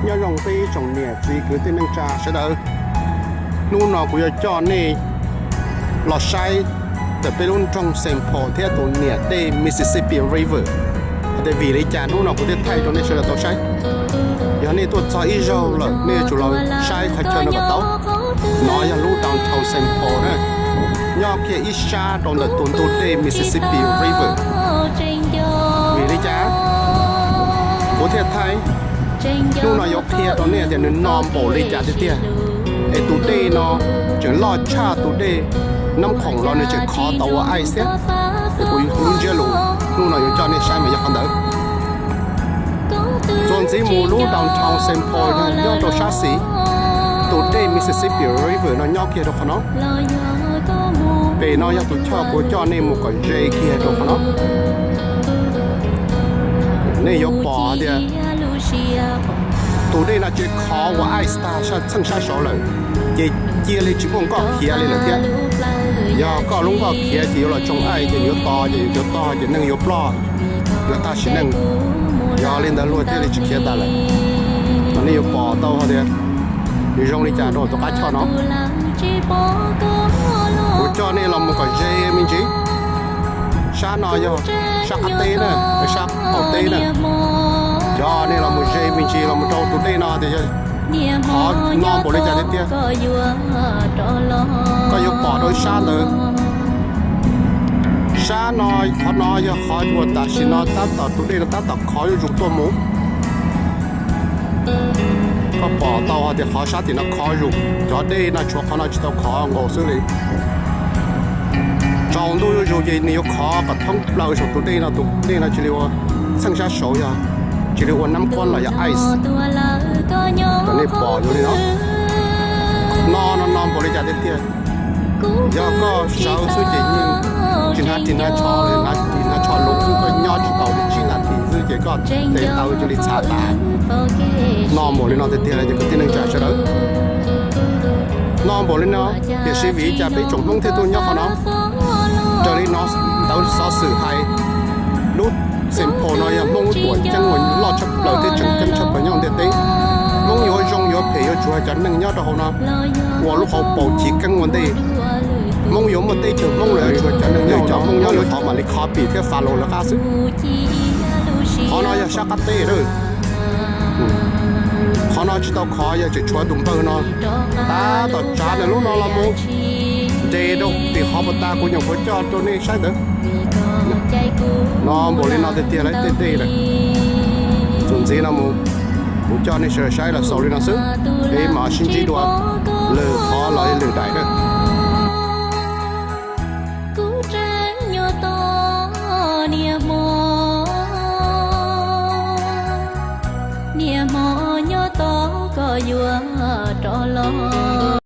Nyob zoo peb ib tsoom niam txiv kwv tij neej tsa sawv daws, hnub no kuv yuav coj nej los saib ntawm peb lub nroog Saint Paul thiab tus niam dej Mississippi River. Hais tias vim li cas hnub no kuv thiaj thaij rau nej sawv daws tau saib. Yog nej tuaj txog ib zaug lawm nej yuav tsum los saib qhov chaw no kom tau. No yog lub downtown Saint Paul na, nyob kiag ib sab rau ntawm tus ntug dej Mississippi River. Vim li cas kuv thiaj thaij? Hnub no yuav qhia rau nej tias nws no npaum li cas tiag tiag, es tus dej no tseem loj tshaj tus dej Nab Khoom los nws tseem khov tau ua ice thiab. Es kuv lub ntsiab lus hnub no yuav coj nej saib mas yog qhov ntawd. Txuas ntxiv mus lub downtown Saint Paul yog nyob rau sab xis, tus dej Mississippi River no nyob kiag rau qhov no. Pem no yog tus choj kuv coj nej mus kom ze kiag rau qhov no. Nej yuav pom tias tus dej no tseem khov ua ice tag txheej sab saud lawm, ces cia li tsis muaj nkoj khiav li lawm thiab. Yog koj lub nkoj khiav ces yuav los tsoo ice ces yuav to ces yuav cov tog ces neeg yuav ploj, yuav tag sim neej. Yog li ntawd luag thiaj li tsis khiav tas lawm. Mas nej yuav pom tau hais tias nws zoo li cas rau tom qab choj no. Kuv coj nej los mus kom ze me ntsis. Sab no yog sab qab teb na, sab qaum teb na. Coj nej los mus ze me ntsis los mus rau tus dej no tias yog qhov no npaum li cas tiag tiag. Koj yuav pom rau ib sab ntawd. Sab no, qhov no yog qhov uas tam sim no tab tom tus dej no tab tom khov zuj zus tuaj mus. Koj pom tau hais tias qhov sab tim no khov zuj zus, cov dej no tshuav qhov no tsis tau khov nkaus xwb li. Tsaus ntuj zuj zus ces nws yuav khov kom thoob plaws saum tus dej no, tus dej no cia li ua, txheej sab saud yog cia li ua nab quab los yog ice. Kom nej pom zoo li no. No no no npaum li cas tiag tiag. Yog koj sawv xwb ces yeej tsis hnav ris hnav tsho, hnav ris hnav tsho luv xwb koj nyob tsis tau li tsib nas this xwb ces koj tes taw cia li txhav tas. No npaum li no tiag tiag li ces kwv tij neej tsa sawv daws. No npaum li no, tiam sis vim li cas peb tsoom Hmoob thiaj tuaj nyob qhov no? Raws li no ntawv xov xwm hais, lub Saint Paul no yog Hmoob lub tuam ceeb uas loj tshaj plaws thiab tseem ceeb tshaj plaws nyob ntiaj teb. Hmoob yuav zoo yuav phem yuav tshuav cov neeg nyob rau hauv no ua lub hauv paus chiv keeb ua ntej. Hmoob yuav muaj teb chaws Hmoob los yuav tshuav cov neeg nyob, cov Hmoob nyob yuav thov mam li copy thiab follow lawv qab xwb. Qhov no yog sab qab teb lawm. Qhov no tsis tau khov, yog tseem tshuav tus npawg no tab tom tsav nws lub no los mus nres rau tim qhov puas tas kuv nyuam qhuav coj rau nej saib ntawd. No npaum li no tiag tiag lawm tej dej lawm. Txuas ntxiv no mus, kuv coj nej sawv daws saib los xaus li no xwb, peb mam sib ntsib dua lwm qhov los lwm daim na. Kuv tseem nyob tos niam hmo, niam hmo nyob tos koj yuav rov los.